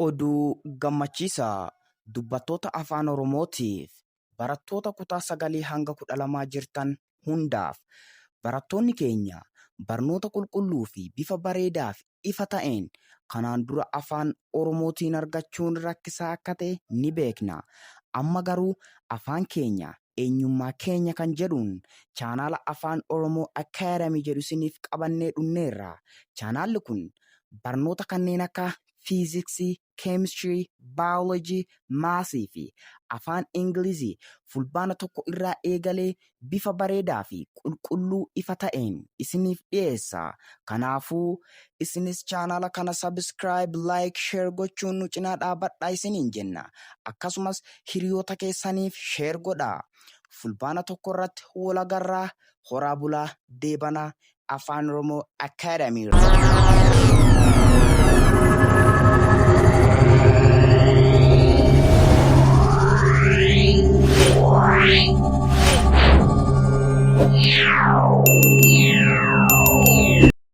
Oduu gammachiisaa dubbattoota Afaan Oromootiif, barattoota kutaa sagalii hanga 12 jirtan hundaaf, barattoonni keenya barnoota qulqulluu fi bifa bareedaa fi ifa ta'een kanaan dura Afaan Oromootiin argachuun rakkisaa akka ta'e ni beekna. Amma garuu afaan keenya eenyummaa keenya kan jedhuun chaanaala Afaan Oromoo Academy jedhu isiniif qabannee dhunneerra. Chaanaalli kun barnoota kanneen akka Fiiziksii, Keemistirii, Baayoloojii, Maasii fi Afaan Ingilizii Fulbaana 1 irraa eegalee bifa bareedaa fi qulqulluu ifa ta'een isiniif dhiyeessa. Kanaafuu isinis chaanaala kana subscribe, like, share gochuun nu cinaa dhaabadhaa isiniin jenna. Akkasumas hiriyoota keessaniif share godhaa. Fulbaana 1 irratti wal agarraa. Horaa bulaa deebanaa Afaan Oromoo Academy irraa.